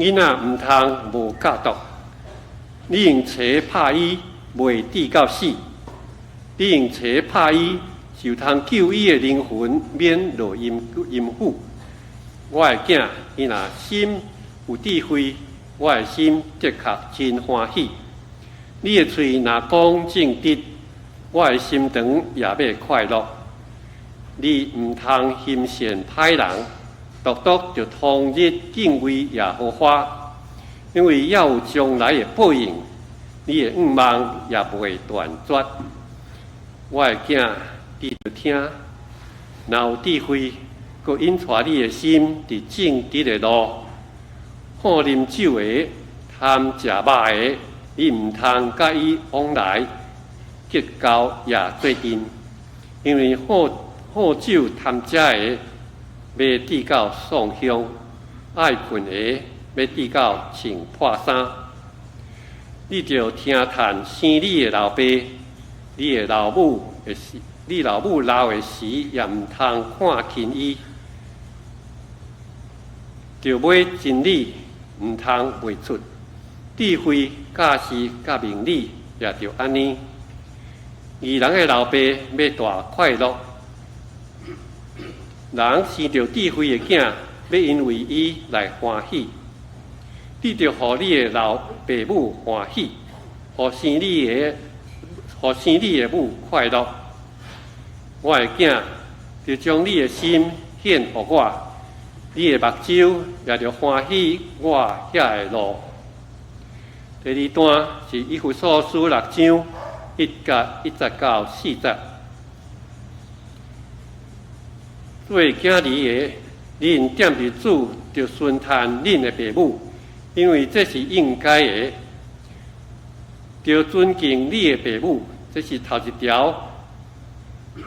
囡仔毋通無教導。你用錘拍伊，袂致到死；你用錘拍伊，就通救伊的靈魂免落陰陰府。我的囝，伊若心有智慧，我的心的確真歡喜。你的喙若講正直，我的心腸也欲快樂。你毋通行善歹人，獨獨著終日敬畏耶和華，因為猶有將來的報應，你的願望也袂斷絕。我的囝，你著聽，若有智慧，閣引帶你的心佇正直的路。好啉酒的，貪食肉的，你毋通佮伊往來，結交也做陣，因為好好酒貪食的，欲致到喪鄉；愛睏的，欲致到穿破衫。你著聽趁生你的老爸，你的老母的時，你老母老的時，也毋通看輕伊。著買真理，毋通賣出。智慧、教示、佮明理，也著按呢。義人的老爸欲大快樂，人生著智慧的囝，欲因為伊來歡喜。你著予你的老爸母歡喜，予生你的，予生你的母快樂。我的囝，著將你的心獻予我，你的目睭也著歡喜我遐的路。第二段是以弗所書六章1節到4節。做囝兒的，恁踮佇主著順趁恁的爸母，因為這是應該的。著尊敬你的爸母，這是頭一條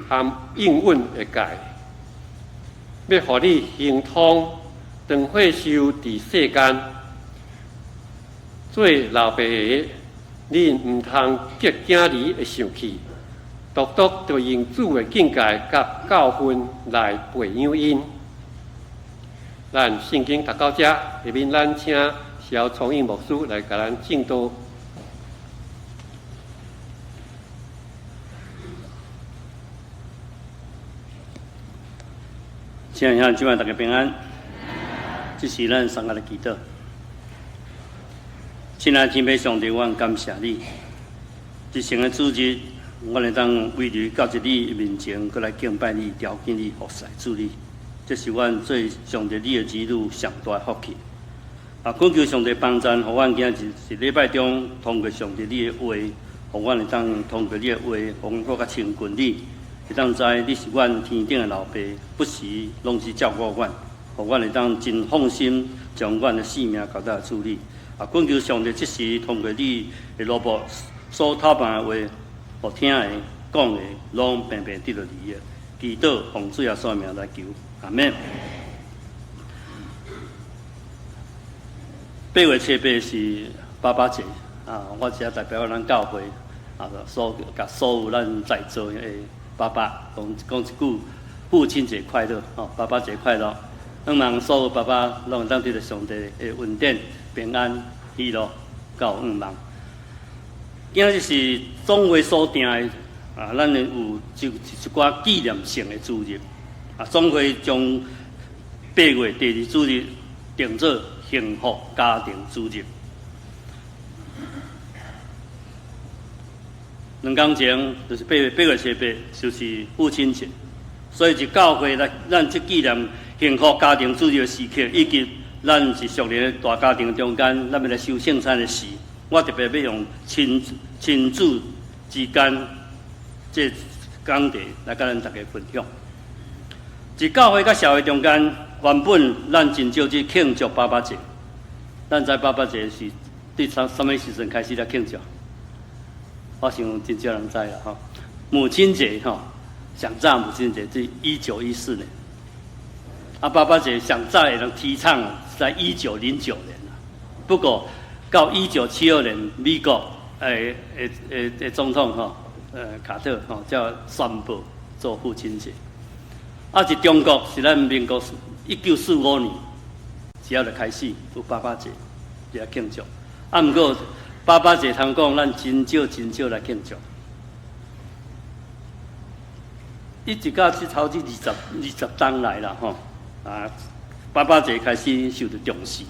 含應允的誡，欲予你亨通，長歲壽佇世間。做老爸的，恁毋通激囝兒會生氣，獨獨著用主的警戒佮教訓來培養𪜶。咱聖經讀到這，下面咱請蕭聰英牧師來共咱證道。親愛兄弟姊妹，大家平安。這是咱三個的祈禱。親愛的天父上帝，我感謝你。這聖的主日，我會當圍佇到這你面前，閣來敬拜你、朝見你、服侍主你。這是阮做上帝你的兒女上大的福氣。啊，懇求上帝幫贊，予阮今日一禮拜中，通過上帝你的話，予阮會當通過你的話，予阮閣較親近你。會當知你是阮天頂的老爸，不時攏是照顧阮，予阮會當真放心將阮的性命交託主你。啊，懇求上帝這時通過你的奴僕所透辦的話，予聽的、講的，攏平平得著利益。祈禱奉主耶穌名來求，阿們。8月7是爸爸節啊，我這代表咱教會啊，所共所有咱在座的爸爸講講一句父親節快樂，吼，爸爸節快樂。希望所有爸爸攏會當得著上帝的恩典、平安、喜樂，佮有願望。今日是總會所定的啊，咱有一一寡紀念性的主日啊，總會將八月第二主日定做幸福家庭主日。2工前就是8月7，就是父親節，所以佇教會來，咱這紀念幸福家庭主日的時刻，以及咱是屬靈的大家庭中間，咱欲來守聖餐的時，我特別欲用親親子之間這講題來佮咱大家分享。佇教會佮社會中間，原本咱真少去慶祝爸爸節，咱知爸爸節是佇啥啥物時陣開始來慶祝？我想真少人知啦吼。母親節吼，上早母親節是1914年，啊，爸爸節上早會當提倡是在1909年啦。不過到1972年，美國的總統吼，卡特吼，才宣布做父親節。啊，佇中國是咱民國1945年，只要就開始有爸爸節來慶祝。啊，毋過爸爸節通講，咱真少真少來慶祝。一直到這頭這二十冬來啦，吼啊，爸爸節開始受到重視，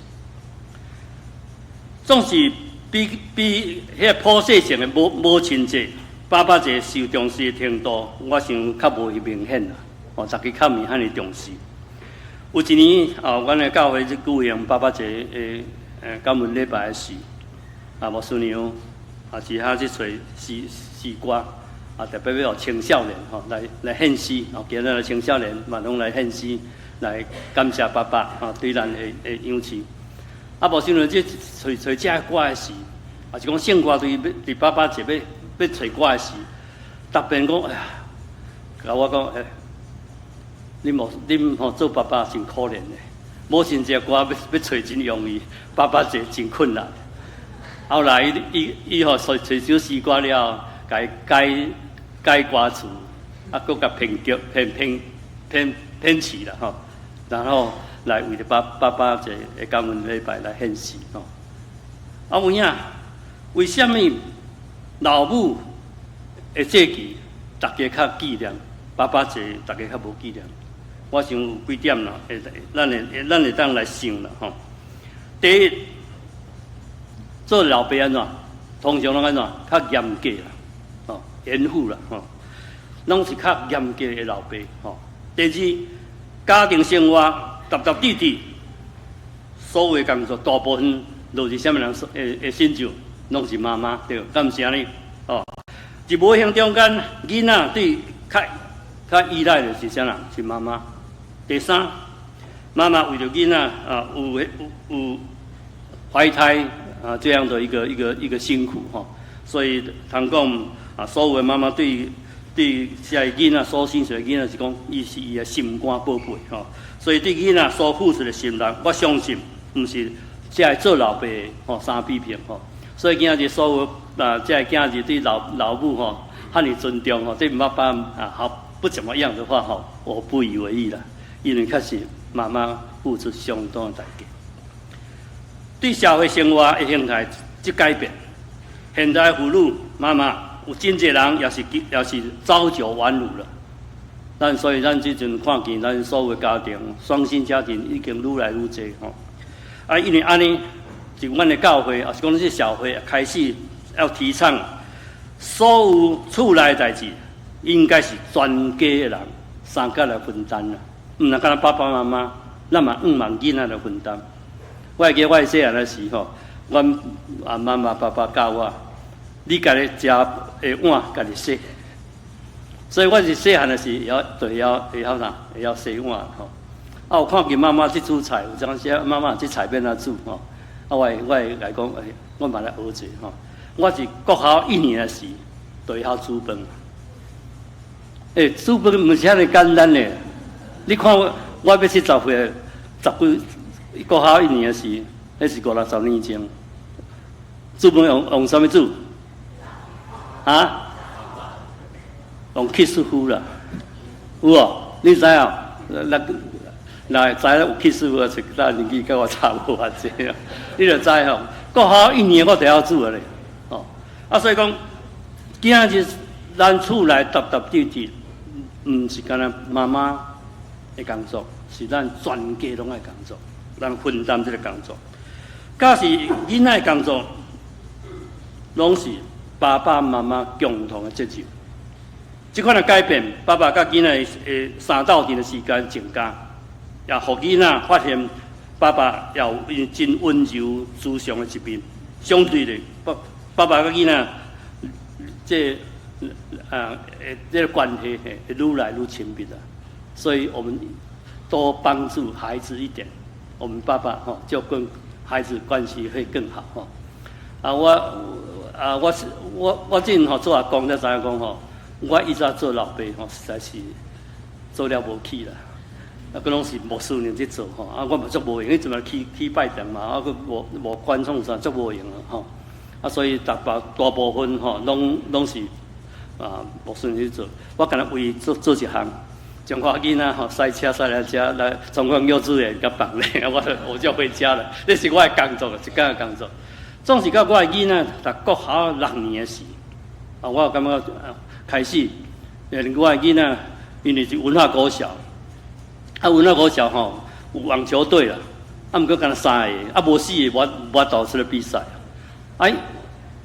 總是比彼個普世性的母親節、爸爸節受重視的程度，我想較無明顯啦。哦，大家較毋遐爾重視。有一年啊，阮的教會咧舉行爸爸節的感恩禮拜的時，啊，牧師娘啊，是遐去揣詩詩歌，啊，特別欲予青少年吼來獻詩，哦，今日的青少年嘛攏來獻詩，來感謝爸爸吼對咱的養飼。啊，牧師娘這揣揣這歌的時，啊是講聖歌隊欲佇爸爸節欲揣歌的時，特別講，哎呀，共我講，欸，恁無恁吼做爸爸真可憐的，母親節歌欲揣真容易，爸爸節真困難。後來伊伊吼揣揣首詩歌了後，共伊改改歌詞，啊，閣共編曲編編編編詞啦吼，然後來為著爸爸節的感恩禮拜來獻詩吼。啊有影，為啥物老母的節期大家較紀念，爸爸節大家較無紀念？我想有幾點啦，咱會當來想啦吼。第一，做老爸按怎？通常攏按怎？較嚴格啦，吼，嚴父啦，吼，攏是較嚴格的老爸吼。第二，家庭生活踏踏佇佇，所有的工作大部分都是啥物人會成就，攏是媽媽對，敢毋是按呢？哦，佇無形中間，囡仔對較較依賴的是啥人？是媽媽。第三，媽媽為著囡仔啊，有懷胎啊這樣的一個辛苦吼，所以通講啊，所有的媽媽對這个囡仔所生出來囡仔是講，伊是伊的心肝寶貝吼，所以對囡仔所付出的心力，我相信毋是這个做老爸的吼相比拼吼，所以今仔日所有啊，這個囝兒對老母吼，遐爾尊重吼，對爸爸啊好不怎麼樣的話吼，我不以為意啦。因為確實媽媽付出相當的代價，對社會生活的形態這改變。現代婦女媽媽有真濟人也是朝九晚五了。咱所以咱這陣看見咱所有家庭雙薪家庭已經愈來愈濟吼。啊，因為按呢，就阮的教會，也是講這社會開始要提倡，所有厝內代誌應該是全家的人相共來分擔啦。毋但干焦爸爸媽媽，咱嘛向望囡仔來分擔。我會記得我細漢的時吼，阮啊媽媽爸爸教我，你家己食的碗，家己洗。所以我是細漢的時，會曉就會曉啥，會曉洗碗吼。啊，有看見媽媽佇煮菜，有當時媽媽這菜欲按怎煮吼。啊，我會來講，欸，我嘛來學者吼。我是國小一年的時，就會曉煮飯。欸，煮飯毋是遐爾簡單的。你看我，我欲70歲，十幾國小一年的時，彼是五六十年前。煮飯用啥物煮？啊？用起司夫啦，有無？你知影？那若知有起司夫，是咱年紀佮我差無偌濟啊。你就知吼，國小一年我就曉煮啊咧，哦。啊，所以講，今仔日咱厝內踏踏佇佇，毋是干焦媽媽的工作，是咱全家攏愛工作，咱分擔這个工作。假使囡仔的工作，攏是爸爸媽媽共同的責任。這款的改變，爸爸佮囡仔的相鬥陣的時間增加，也予囡仔發現爸爸也有𪜶真溫柔慈祥的一面。相對的，爸爸佮囡仔這個關係會愈來愈親密啦。所以我們多幫助孩子一點，我們爸爸吼就跟孩子關係會更好吼。啊，我啊，我是我我之前吼做阿公才知影講吼，我以前做老爸吼，實在是做了無去啦。啊，閣攏是牧師娘佇做吼，啊，我嘛足無閒，彼陣嘛去拜堂嘛，啊，閣無管創啥，足無閒啊吼。啊，所以大部分吼，攏是啊牧師娘去做。我干焦唯一做做一項，將我囡仔吼駛車駛來遮來總共幼稚園共放咧，我就回家了。這是我的工作，一工的工作。總是到我的囡仔讀國校六年的時，啊，我感覺開始，我的囡仔因為是文化國小，啊，文化國小吼有網球隊啦，啊，毋過干焦三個，啊，無四個無法度出來比賽。哎，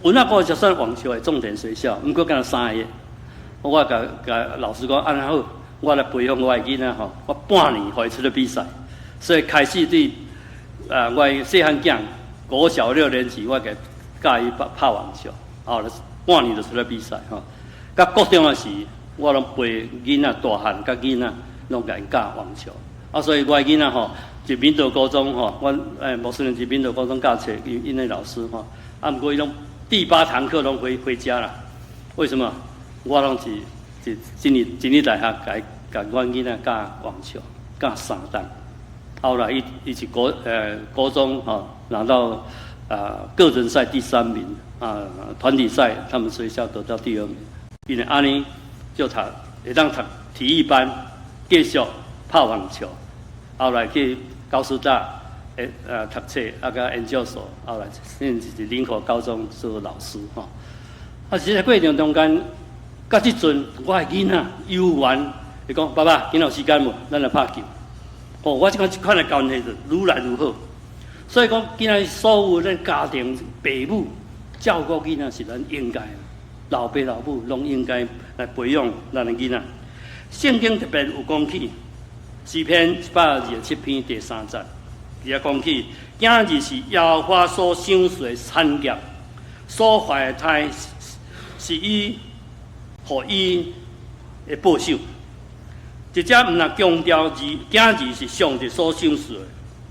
文化國小算網球的重點學校，毋過干焦三個，我共共老師講，按呢好，我來培養我的囡仔吼，我半年予伊出來比賽，所以開始對啊，我細漢囝國小六年級，我共教伊拍拍網球，後來半年就出來比賽吼。到國中的時，我攏陪囡仔大漢佮囡仔攏共𪜶教網球。啊，所以我囡仔吼，佇明道高中吼，阮牧師佇明道高中教冊，𪜶的老師吼，啊，毋過伊攏第八堂課攏回家啦。為什麼？我攏是真理大學共阮囡仔教網球，教3冬。後來伊是國中吼拿到個人賽第三名啊，團體賽他們學校得到第二名。因為按呢就讀會當讀體育班，繼續拍網球。後來去高師大讀冊，啊佮研究所，後來現在是林口高中做老師吼。啊，這個過程中間，到這陣我的囡仔有緣，伊講爸爸，今仔有時間無？咱來拍球。哦，我這款的關係就愈來愈好。所以講，今仔所有咱家庭爸母照顧囡仔是咱應該，老爸老母攏應該來培養咱的囡仔。聖經特別有講起，詩篇127篇第三節，伊也講起，囝兒是耶和華所賞賜的產業，所懷的胎是伊予伊的報賞。這遮毋但強調囝兒是上帝所賞賜的，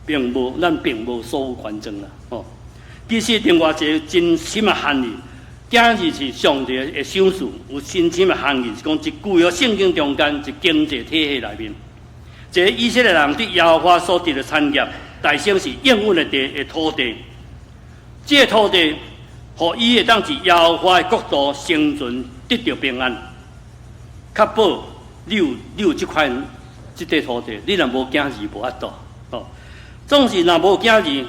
並無咱並無所有權狀啦。吼，其實另外一個真深的含義，囝兒是上帝的賞賜，有深深的含義，是講一舊約聖經中間一經濟體系內面，一個以色列人對耶和華所得的產業，代先是應允的地的土地，這個土地，予伊會當佇耶和華的國度生存，得著平安，確保你有這塊這塊土地，你若無囝兒無法度哦。總是若無囝兒，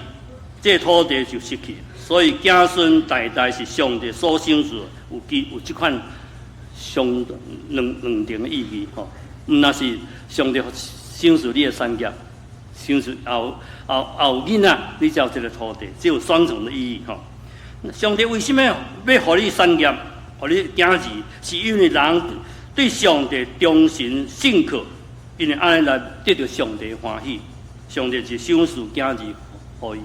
這個土地就失去。所以子孫代代是上帝所賞賜，有其有這款雙兩兩層的意義吼。毋但是上帝賞賜你的產業，賞賜後囡仔，你才有這個土地，這有雙重的意義吼。上帝為什麼欲予你產業，予你囝兒？是因為人對上帝忠心信靠，因為按呢來得著上帝歡喜，上帝就賞賜囝兒予伊。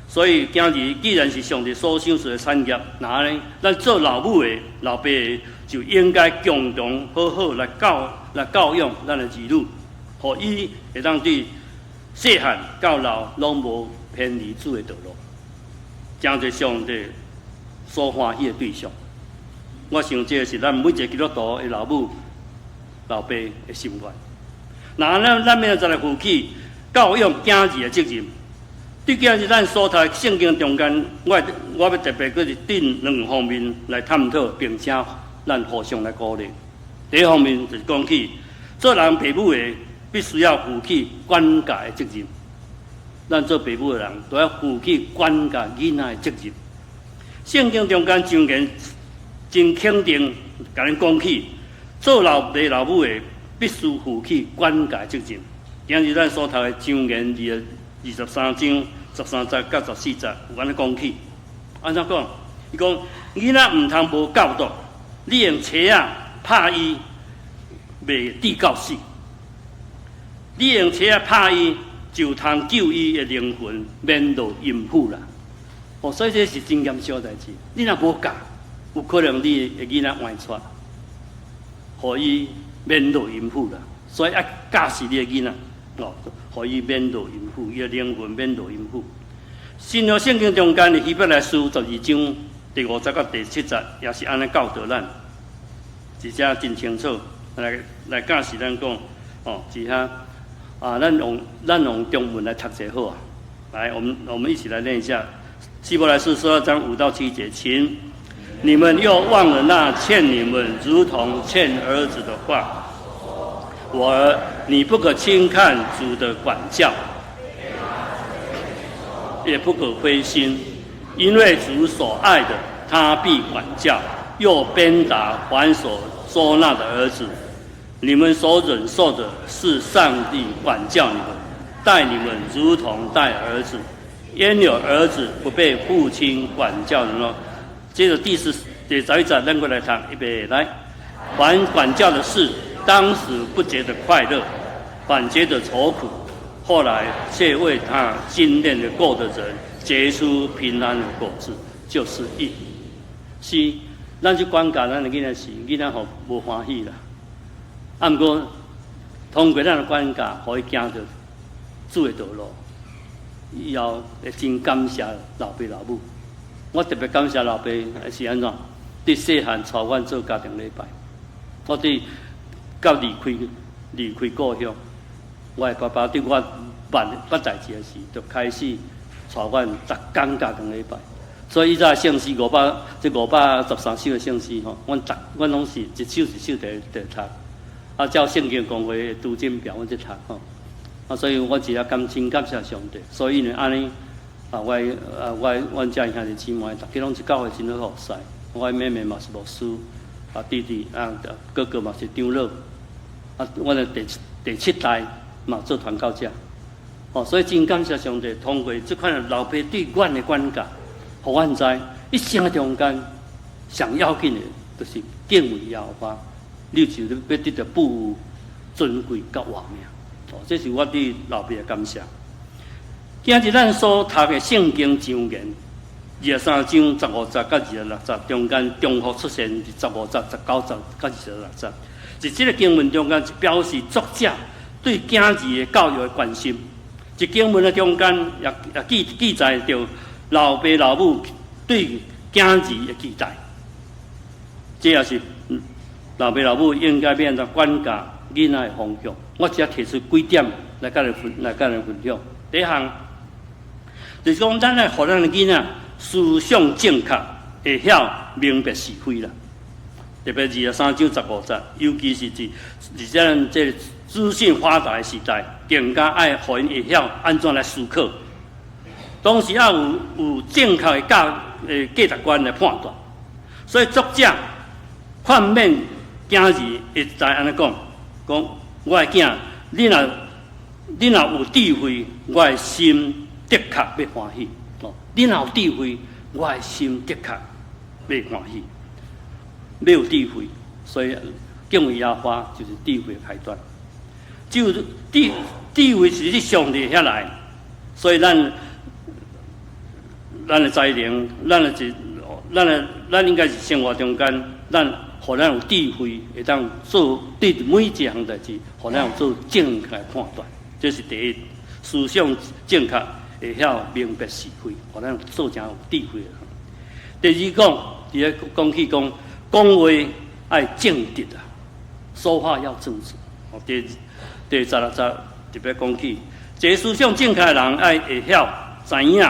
所以囝兒既然是上帝所賞賜的產業，那呢，咱做老母的、老爸的就應該共同好好來教養咱的兒女，予伊會當對細漢到老攏無偏離主的道路，成做上帝所歡喜的對象。我想這是咱每一個基督徒的老母、老爸的心願。那咱欲按怎來負起教養囝兒的責任。對今日咱所讀的聖經中間，我欲特別閣是對兩方面來探討，並且咱互相來鼓勵。第一方面就是講起做人爸母的必須要負起管教的責任。咱做爸母的人都要負起管教囡仔的責任。聖經中間箴言真肯定，共咱講起做老爸老母的必須負起管教責任。今日咱所讀的箴言23章13節到14節有按呢講起，按怎講？伊講囡仔毋通無教導，你用錘仔拍伊，袂致到死。你用錘仔拍伊，就通救伊的靈魂免落陰府啦。哦，所以這是真嚴肅的代誌。你若無教，有可能你的囡仔歪跙，予伊免落陰府啦。所以愛教示你的囡仔，哦，予伊免落陰府，伊的靈魂免落陰府。新約聖經中間的希伯來書12章第5節到第7節，也是按呢教導咱，而且真清楚來教示咱講，哦，佇遐啊，咱用中文來讀者好啊。來，我們一起來念一下希伯來書12章5到7節，請你們又忘了那勸你們如同勸兒子的話。我兒，你不可輕看主的管教，也不可灰心，因為主所愛的，他必管教，又鞭打凡所收納的兒子。你們所忍受的是上帝管教你們，待你們如同待兒子。焉有兒子不被父親管教的呢？接著第11節，咱閣來讀，預備來。凡管教的事，當時不覺得快樂，反覺得愁苦；後來卻為那經練過的人結出平安的果子，就是義。是，咱去管教咱的囡仔時，囡仔吼無歡喜啦。啊，毋過通過咱的管教，予伊行著主的道路，以後會真感謝老爸老母。我特別感謝老爸是按怎？佇細漢帶阮做家庭禮拜，我佇到離開故鄉，我的爸爸對我捌代誌的時，就開始帶阮逐工家庭禮拜。所以以前聖詩五百，這513首的聖詩吼，阮攏是一首一首佇讀。啊，照聖經公會的讀經表，阮佇讀吼。啊，所以我真感謝上帝。所以呢，按呢啊，我阮遮兄弟姊妹，逐家攏是教會真好服侍。我妹妹嘛是牧師，啊弟弟啊哥哥嘛是長老。啊，阮的第七代嘛做傳教者。哦，所以真感謝上帝，通過這款老爸對阮的管教，予阮知一生的中間上要緊的，就是敬畏耶和華。你就欲得著富有、尊貴佮活命。哦，這是我對老爸的感謝。今日咱所讀的聖經箴言，23章15節佮26節中間重複出現15節、19節佮26節。佇這個經文中間，就表示作者對囝兒的教育的關心。佇經文的中間也記載著老爸老母對囝兒的期待。這也是老爸老母應該欲按怎管教囡仔的方向。我只提出幾點來佮恁分享。第一項，就是講咱愛予咱的囡仔思想正確，會曉明白是非啦。特別23章15節，尤其是佇咱這個資訊發達的時代，更加愛予𪜶會曉按怎來思考。同時愛有正確的價值觀來判斷。所以作者勸勉囝兒會知按呢講，講我的囝，你若有智慧，我的心的確欲歡喜。哦，你若有智慧，我的心的確欲歡喜。欲有智慧，所以敬畏耶和華就是智慧的開端。只有智慧是佇上帝遐來，所以咱的才能，咱的一，咱的咱應該是生活中間，咱予咱有智慧，會當做對每一項代誌，予咱有做正確的判斷。這是第一，思想正確，會曉明白是非，予咱做成有智慧的人。第二講，佇咧講起講，講話愛正直啊，說話要正直。哦，第16節特別講起，一個思想正確的人愛會曉知影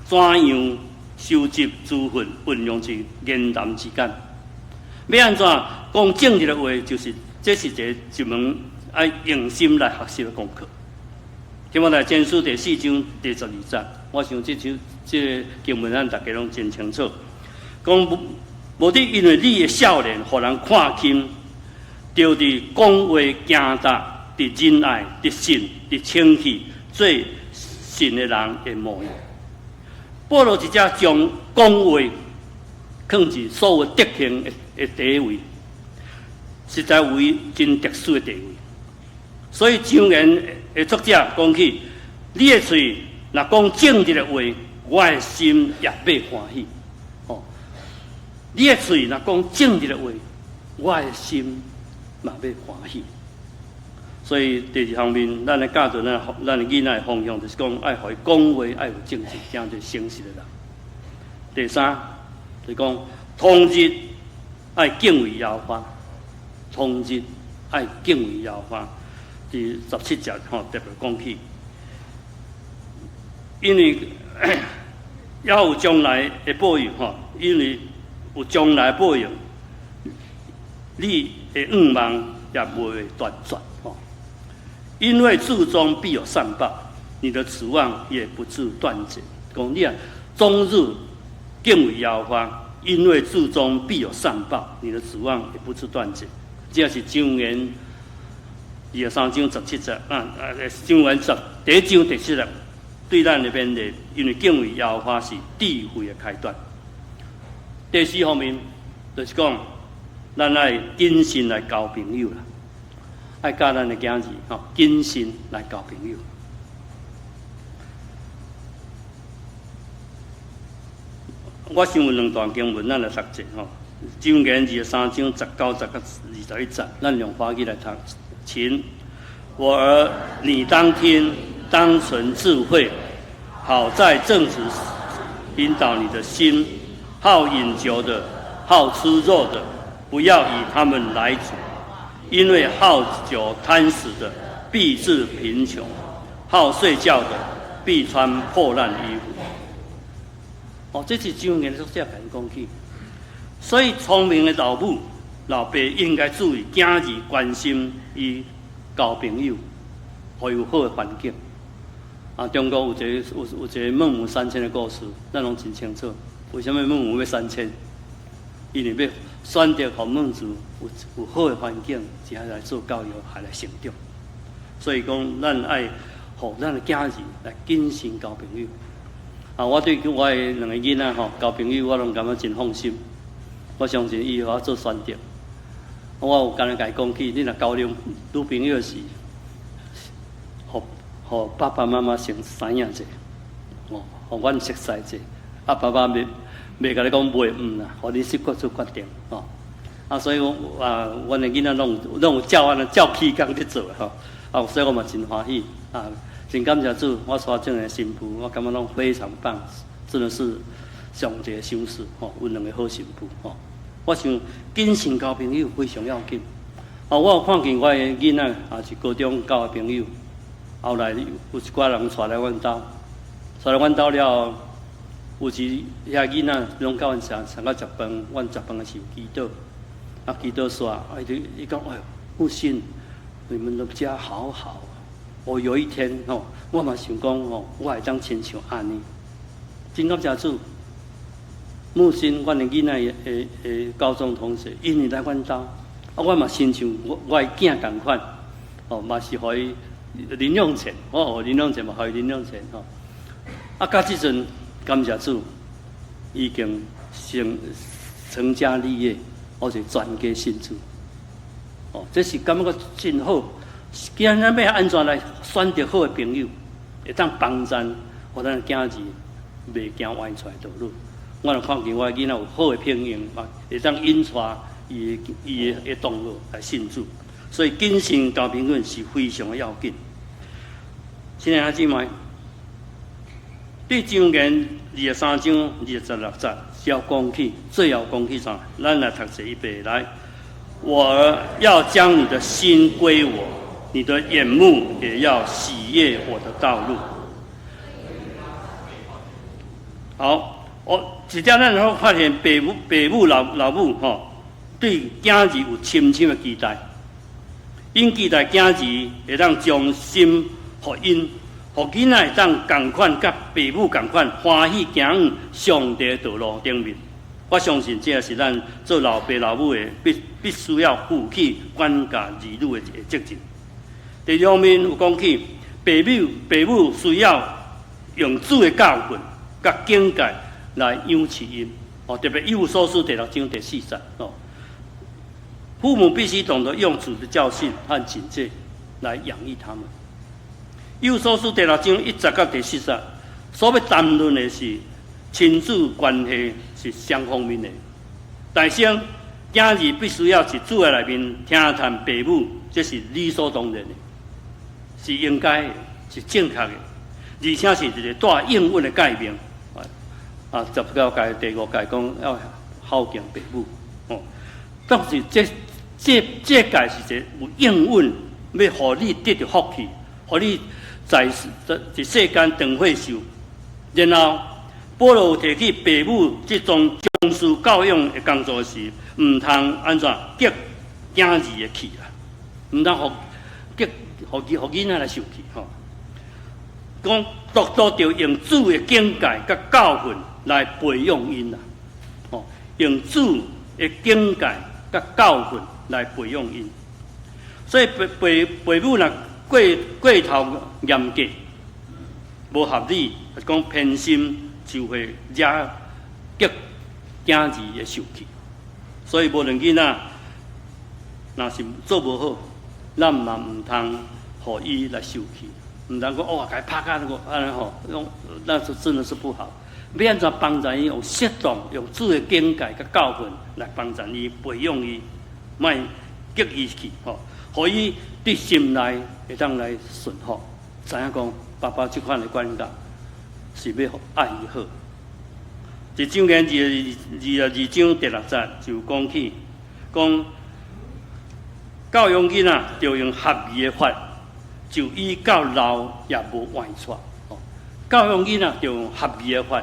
怎樣收集資訊，運用佇言談之間。欲按怎講正直的話，就是這是一門愛用心來學習的功課。提摩太前書第四章第12節，我想這個經文咱逐家攏真清楚。講無無得因為你的少年，予人看輕，著佇講話行踏，佇仁愛、佇信、佇清氣，做信的人的模樣。保羅直接將講話放佇所有德行的地位，實在為真特殊的地位。所以箴言的作者講起，你的喙若講正直的話，我的心也欲歡喜。哦，你的喙若講正直的話，我的心嘛欲歡喜。所以第二方面，咱來教導咱的囡仔的方向，就是講愛予伊講話愛有正直，成做誠實的人。第三，就是講終日愛敬畏耶和華，終日愛敬畏耶和華。第17節吼特別講起，因為猶有將來的報應吼，因為有將來報應，你的願望也袂斷絕吼。因為至終必有善報，你的指望也不致斷絕。講你啊，終日敬畏耶和華，因為至終必有善報，你的指望也不致斷絕。這是箴言23章17節啊啊！箴言十第一章第七節，對咱的勉勵，因為敬畏耶和華是智慧的開端。第四方面就是講，咱愛謹慎來交朋友啦，愛教咱的囝兒吼，謹慎來交朋友。我想有兩段經文，咱來讀者吼。箴言23章19節到21節，咱用華語來讀。請我兒，你當聽，當存智慧，好在正直引導你的心。好飲酒的，好吃肉的，不要與他們來處，因為好酒貪食的，必致貧窮；好睡覺的，必穿破爛衣服。哦，這是箴言作者共咱講起。所以聰明的老母、老爸應該注意囝兒關心伊交朋友，予伊有好的環境。啊，中國有一個有有一個孟母三遷的故事，咱攏真清楚。為啥物孟母欲三遷？因為欲選擇予孟子有有好的環境，才來做教育，還來成長。所以講，咱愛予咱的囝兒來謹慎交朋友。啊，我對我的兩個囡仔吼交朋友，我攏感覺真放心。我相信伊予我做選擇。我有共伊講起，你若交女朋友時，予予爸爸媽媽先知影者，哦，予阮熟似者。啊，爸爸袂袂共你講袂毋啦，予你說做決定吼。啊，所以我啊，阮的囡仔攏攏有照按呢照起工佇做吼。啊，所以我嘛真歡喜啊，真感謝主，我帶這兩個新婦，我感覺攏非常棒，真的是上帝的賞賜吼，有兩個好新婦吼。我想謹慎交朋友非常要緊。啊，我有看見我的囡仔，也是高中交的朋友，後來有一寡人帶來阮兜，帶來阮兜了後。有時遐囡仔攏佮阮上上到食飯，阮食飯的時有祈禱，啊祈禱煞，啊伊就伊講，哎喲，牧師，你們的家好好，我有一天吼，我嘛想講吼，我會當親像按呢，真感謝主，牧師，阮的囡仔的的高中同學，𪜶會來阮兜，啊我嘛親像我我的囝仝款，哦嘛是予伊零用錢，我予零用錢嘛予伊零用錢吼，啊到這陣。感謝主，已經成成家立業，而且全家信主。哦，這是感覺真好。今日欲按怎來選擇好的朋友，會當幫助予咱囝兒袂行歪跩道路。我若看見我的囡仔有好的品行，嘛會當引帶伊的伊的的同學來信主。所以謹慎交朋友是非常的要緊。親愛的姊妹。對箴言23章26節，要講起，最後講起啥？咱來讀這一遍來。我兒要將你的心歸我，你的眼目也要喜悅我的道路。好，我這點咱會發現，爸母、爸母、老老母吼，對囝兒有深深的期待，𪜶期待囝兒會當將心予𪜶。予囡仔會當仝款，佮爸母仝款，歡喜行向上帝的道路頂面。我相信這是咱做老爸老母的必必須要負起管教兒女的一個責任。第二方面有講起，爸母爸母需要用主的教訓佮警戒來養育𪜶。哦，特別以弗所書第六章第四節哦，父母必須懂得用主的教訓和警戒來養育他們。以弗所書第六章1節到第4節，所欲談論的是親子關係是雙方面的。大聲囝兒必須要佇主的內面聽從爸母，這是理所當然的，是應該的，是正確的，而且是一個帶應允的誡命。啊，19誡第五誡講要孝敬爸母。哦，但是這這這誡是一個有應允，欲予你得著福氣，予你在在佇世間長歲壽，然後保羅提起爸母這種重視教養的工作時，毋通按怎激囝兒的氣啦，毋通予激予囡仔來受氣吼。講獨獨著用主的警戒佮教訓來培養𪜶啦，吼，用主的警戒佮教訓來培養𪜶。所以爸母若過頭嚴格、無合理，抑是講偏心，就會惹激囝兒的受氣。所以無論囡仔若是做無好，咱嘛毋通予伊來受氣，毋通講哦，共伊拍甲那個按呢吼，用那是真的是不好。欲按怎幫助伊，用適當用主的警戒佮教訓來幫助伊，培養伊，莫激伊去吼，予伊佇心內會當來順服，知影講爸爸這款的管教是欲愛伊好。佇箴言22章第六節就講起，講教養囡仔，著用合宜的法，就以到老也無歪跍。教養囡仔，著用合宜的法，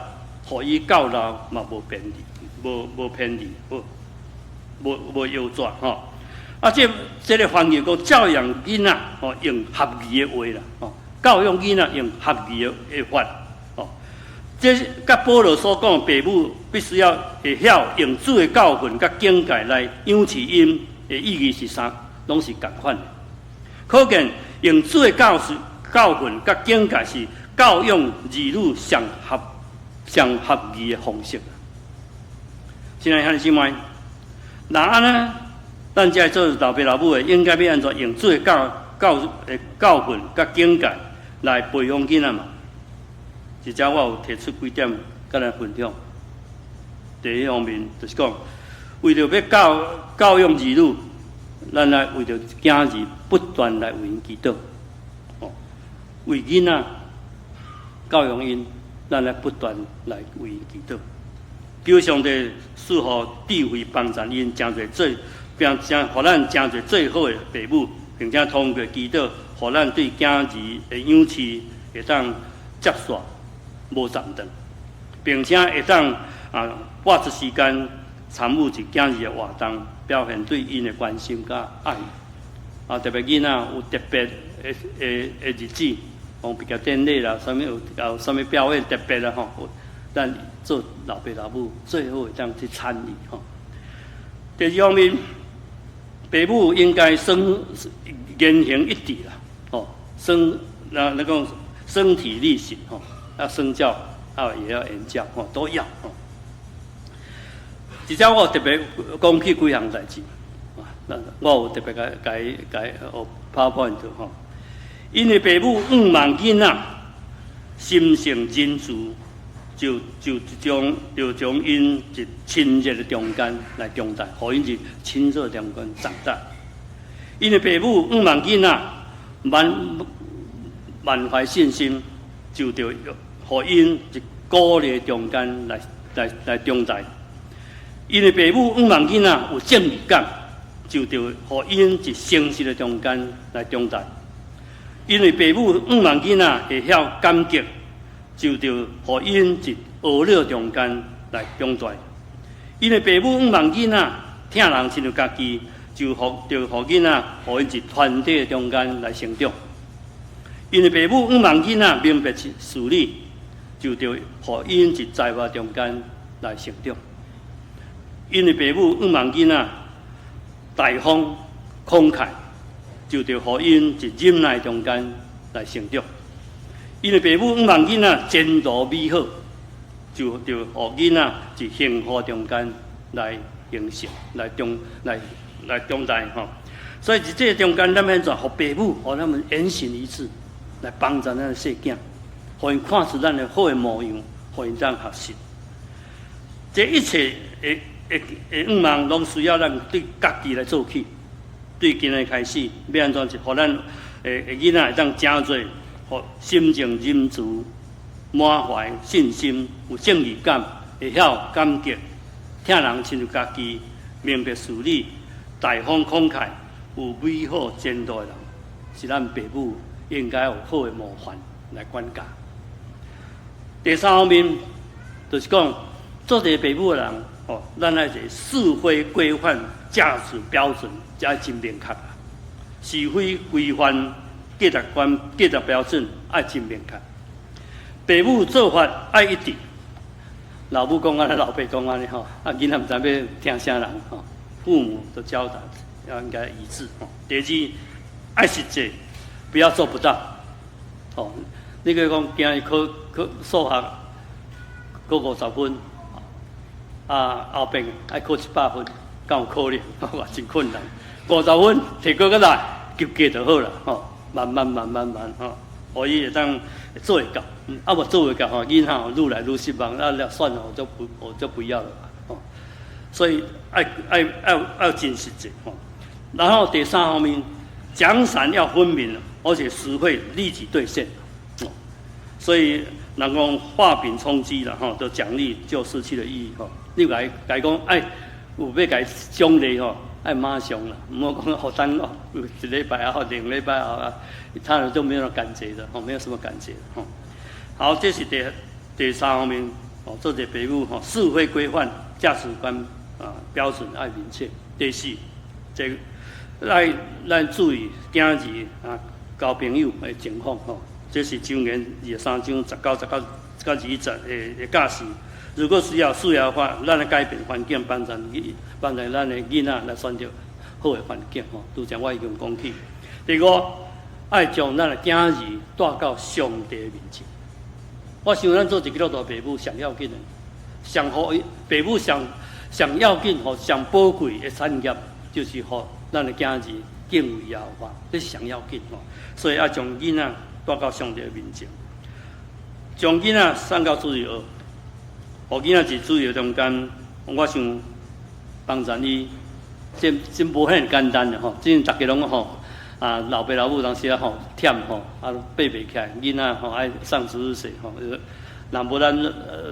予伊到老嘛無偏離，無偏離，無搖轉吼。啊，這個翻譯講教養囡仔，吼，用合宜的話啦，吼，教養囡仔用合宜的法，吼。這佮保羅所講，爸母必須要會曉用主的教訓佮警戒來養飼𪜶的意義是啥？攏是仝款的。可見用主的教訓佮警戒是教養兒女上合宜的方式。親愛兄弟姊妹，若按呢，咱這做老爸老母的，應該欲按怎用主的教訓佮警戒來培養囡仔嘛？佇遮我有提出幾點，佮咱分享。第一方面就是講，為著欲教養兒女，咱來為著囝兒不斷來為𪜶祈禱。哦，為囡仔教養𪜶，咱來不斷來為𪜶祈禱。求上帝賜予智慧幫助𪜶，成做最，並成予咱成做最好的爸母，並且通過祈禱，予咱對囝兒的養飼會當接續無暫斷，並且會當撥出時間參與一囝兒的活動，表現對𪜶的關心佮愛。啊，特別囡仔有特別的日子，講畢業典禮啦，啥物有啥物表演特別啦吼，咱做老爸老母最好會當去參與吼。第二方面，爸母應該身言行一致啦，吼，身那講身體力行吼，要身教啊，也要言教吼，都要吼。而且我特別講起幾項代誌，啊，我有特別共有 PowerPoint 吼，因為爸母向望囡仔心性仁慈，就將𪜶佇親熱的中間來長大，予𪜶佇親熱中間長大。因為爸母向望囡仔滿懷信心，就著予𪜶佇鼓勵中間來長大。因為爸母向望囡仔有正義感，就著予𪜶佇誠實的中間來長大。因為爸母向望囡仔會曉感激，就著予𪜶佇呵咾中間來長大。因為爸母向望囡仔疼人親像家己，就予囡仔予𪜶佇團體中間來成長。因為爸母向望囡仔明白事理，就著予𪜶佇才華中間來成長。因為爸母向望囡仔大方慷慨，就著予𪜶佇忍耐中間來成長。因為爸母向望囡仔前途美好，就著予囡仔佇幸福中間來形成、來長大吼。所以佇這個中間，咱欲按怎予爸母，予咱們言行一致，來幫助咱的細囝，予𪜶看出咱的好的模樣，予𪜶當學習。這一切的向望，攏需要咱對家己來做起。對今日開始，欲按怎予咱的囡仔會當成做，予心情仁慈、滿懷信心、有正義感、會曉感激、疼人親像家己、明白事理、大方慷慨、有美好前途的人，是咱爸母應該有好的模範來管教。第三方面，就是講做一個爸母的人，哦，咱愛一個是非規範、價值標準，才真明確。是非規範價值觀、價值標準愛真明確。父母做法愛一致，老母講按呢，老爸講按呢吼，啊囡仔毋知欲聽啥人吼。父母的教導要應該一致吼。第二，愛實際，不要做不到。吼，你閣講今日考考數學考50分，啊後邊愛考100分，敢有可能？哇，真困難。50分提過來，及格就好啦，吼，慢慢慢慢慢吼，予伊會當做會到，啊無做袂到吼，囡仔愈來愈失望，啊了算了，我就不要了，吼。所以愛愛愛愛真實際吼。然後第三方面，獎賞要分明，而且實惠，立即兌現。哦，所以人講畫餅充飢啦，吼，的獎勵就失去了意義吼。你共伊講，哎，有欲共伊獎勵吼，愛馬上啦，毋好講予等哦，一禮拜啊，2禮拜啊，他人就沒有感覺的，吼，沒有什麼感覺，吼。好，這是第三方面，哦，做一個父母吼，是非規範、價值觀啊標準愛明確。第四，這愛咱注意囝兒啊交朋友的情況吼，這是箴言23章19、19到20節的教示。如果需要的話，咱來改變環境，幫助咱的囡仔來選擇好的環境吼。拄才我已經講起。第五，愛將咱的囝兒帶到上帝面前。我想咱做一個基督徒父母上要緊的，上好父母上上要緊吼，上寶貴的產業，就是予咱的囝兒敬畏耶和華，這是上要緊吼。所以愛將囡仔帶到上帝面前，將囡仔送到主日學，予囡仔佇主日學中間，我想幫助伊，真真無遐爾簡單的吼。真逐家攏吼啊，老爸老母當時啊吼忝吼啊爬袂起來，囡仔吼愛上主日學吼，若無咱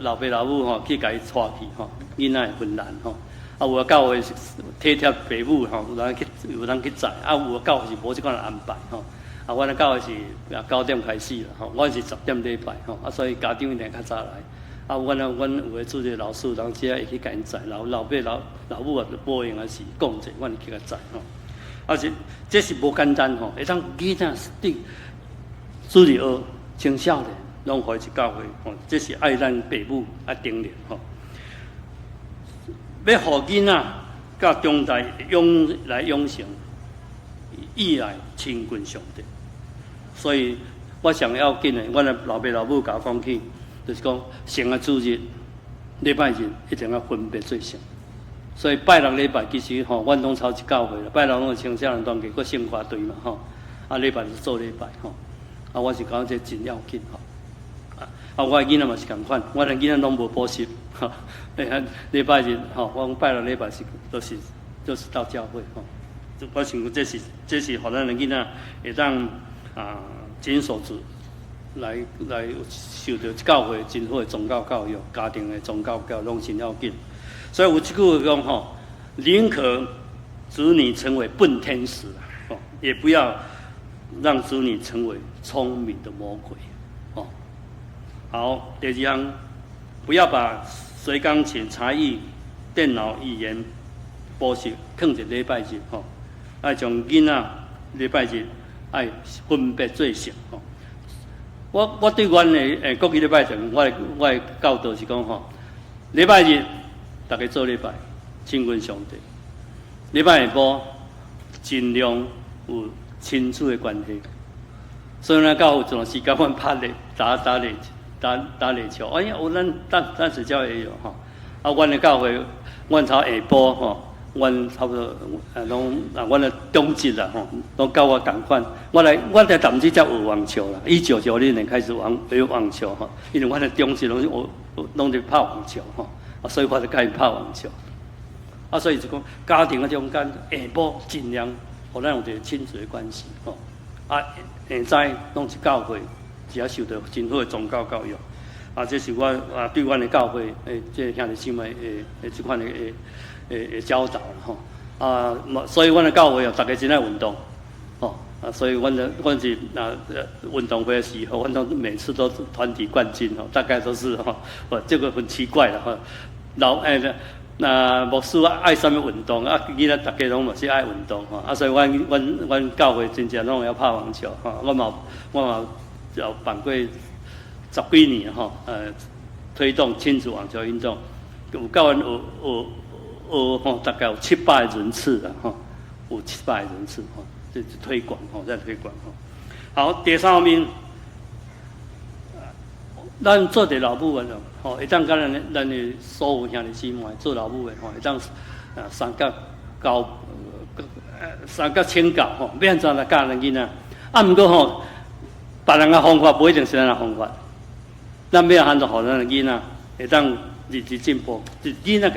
老爸老母吼去共伊帶去吼，囡仔會困難吼。啊，有的教會是體貼父母吼，有人去載，啊，有的教會是無這款安排吼。啊，阮的教會是9點開始啦，吼，阮是10點禮拜吼，啊，所以家長一定較早來。啊，阮有的主日老師當時會去共𪜶載，老老爸老老母啊無閒的時講者，阮會去共載吼。啊是，這是無簡單吼，會當囡仔佇主日學青少年攏予伊去教會吼，這是愛咱父母愛頂力吼。欲予囡仔佮長大養來養成意愛親近上帝，所以我上要緊的，阮的老爸老母共我講起，就是講聖的主日禮拜日一定要分別做聖。所以拜六禮拜其實吼，阮攏操一教會啦，拜六攏有青少年團契，閣聖歌隊嘛吼，啊禮拜日做禮拜吼，啊我是感覺這真要緊吼。啊，我的囡仔嘛是仝款，我的囡仔攏無補習，吼，禮拜日吼，我講拜六禮拜是都是就是到教會吼。我想這是予咱的囡仔會當啊謹守主來受著教會真好的宗教教育，家庭的宗教教育攏真要緊。所以有一句話講吼，寧可子女成為笨天使，哦，也不要讓子女成為聰明的魔鬼，哦。好，第二項，不要把學鋼琴、才藝、電腦語言補習囥佇禮拜日，吼，愛將囡仔禮拜日愛分別做聖，吼。我對阮的國語禮拜堂，我的教導是講吼，禮拜日逐家做禮拜，親近上帝。禮拜下晡盡量有親子的關係。所以咱教會有一段時間，阮拍壘打打壘打打壘球。哎呀，有咱咱學校也有吼。啊，阮的教會，阮頭下晡吼，阮差不多啊，攏啊，阮的長執啦吼，攏佮我仝款。我來，我才淡子才學網球啦。1990年開始玩學網球吼，因為阮的長執攏是學攏佇拍網球吼，啊，所以我就佮𪜶拍網球。啊，所以就講家庭的中間下晡盡量予咱有一個親子的關係吼。啊，下早攏是教會，只要受著真好的宗教教育。啊，這是我啊對阮的教會的這兄弟姊妹的這款的教導吼。啊，所以阮的教會哦，逐家真愛運動，吼啊，所以阮是啊運動會的時候，阮都每次都團體冠軍吼，大概都是吼，這個很奇怪的哈，老欸。那牧師愛啥物運動啊？囡仔逐家攏嘛是愛運動吼，啊，所以阮教會真正攏會曉拍網球吼。我嘛有辦過十幾年吼，推動親子網球運動，有教阮學學學吼，大概有七百人次啦吼，有七百人次吼，這是推廣吼，在推廣吼。好，第三方面，咱做佇老母的吼，會當佮咱的所有兄弟姊妹做老母的吼，會當相佮教，相佮請教吼，欲按怎來教咱囡仔？啊，毋過吼，別人的方法無一定是咱的方法。咱欲按怎予咱的囡仔會當日日進步？是囡仔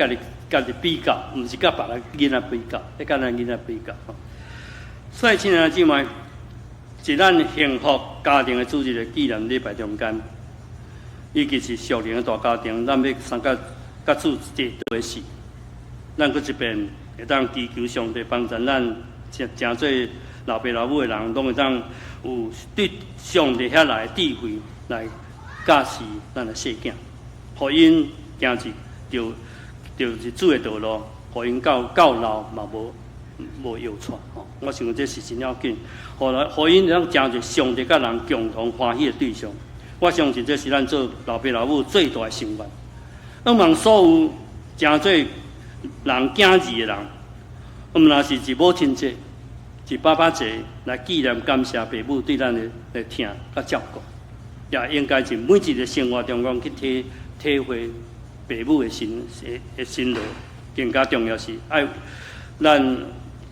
家己比較，毋是佮別人囡仔比較，愛佮咱囡仔比較吼。所以，親愛的姊妹，佇咱幸福家庭的主日的紀念禮拜中間，尤其是屬靈的大家庭，咱欲相佮佮主這對事，咱閣一遍會當祈求上帝幫助咱，成做老爸老母的人，攏會當有對上帝遐來的智慧來教示咱的細囝，予𪜶行佇著主的道路，予𪜶到老嘛無搖掣吼。我想這是真要緊，予來予𪜶會當成做上帝佮人共同歡喜的對象。我相信這是咱做老爸老母最大的心願。向望所有成做人囝兒的人，毋若是佇母親節、佇爸爸節來紀念感謝爸母對咱的疼佮照顧，也應該佇每一个生活中間去體會爸母的辛勞。更加重要是愛咱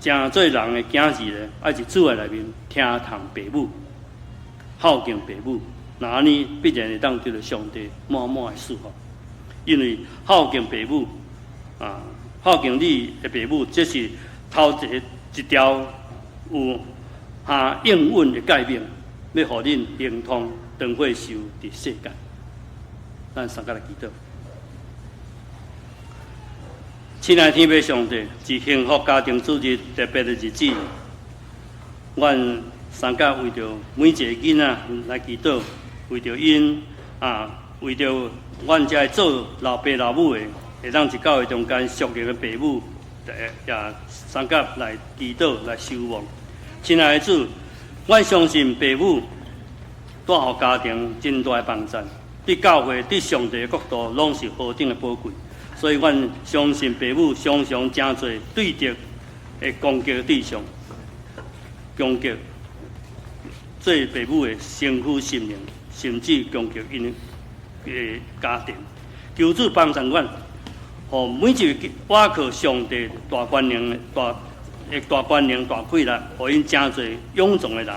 成做人的囝兒咧，愛佇主的內面聽從爸母，孝敬爸母。若按呢必然會當得著上帝滿滿的祝福，因為孝敬爸母啊，孝敬你的爸母，這是頭一个一條有下應允的誡命，欲予恁亨通長歲壽佇世間。咱相佮來祈禱。親愛的天父上帝，佇幸福家庭主日特別的日子，阮相佮為著每一个囡仔來祈禱。為著𪜶啊，為著阮這做老爸老母的，會當佇教會中間屬靈的爸母，也相佮來祈禱來守望。親愛的主，阮相信爸母帶予家庭真大的幫助，對教會、對上帝的國度，攏是何等的寶貴。所以，阮相信爸母常常成做對敵的攻擊對象，攻擊做爸母的身軀心靈，甚至攻擊𪜶的家庭。求主幫助阮，予每一个倚靠上帝大權能的大權能大氣力，予𪜶成做勇壯的人，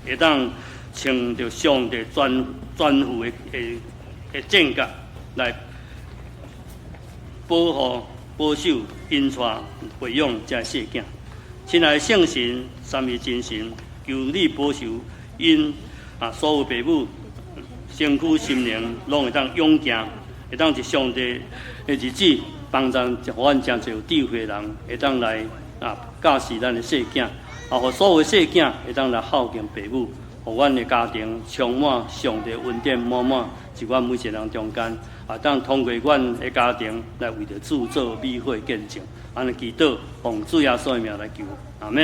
會當穿著上帝全副的戰甲來保護、保守、引帶、培養這細囝。親愛的聖神、三一真神，求你保守𪜶啊，所有爸母身軀心靈攏會當勇健，會當佇上帝的日子幫助，予阮誠濟有智慧的人，會當來啊教示咱的細囝，啊，予所有細囝會當來孝敬爸母，予阮的家庭充滿上帝恩典，滿滿佇阮每一個人中間，啊，當通過阮的家庭來為著主做美好的見證。按呢祈禱，奉主耶穌的名來求，阿門。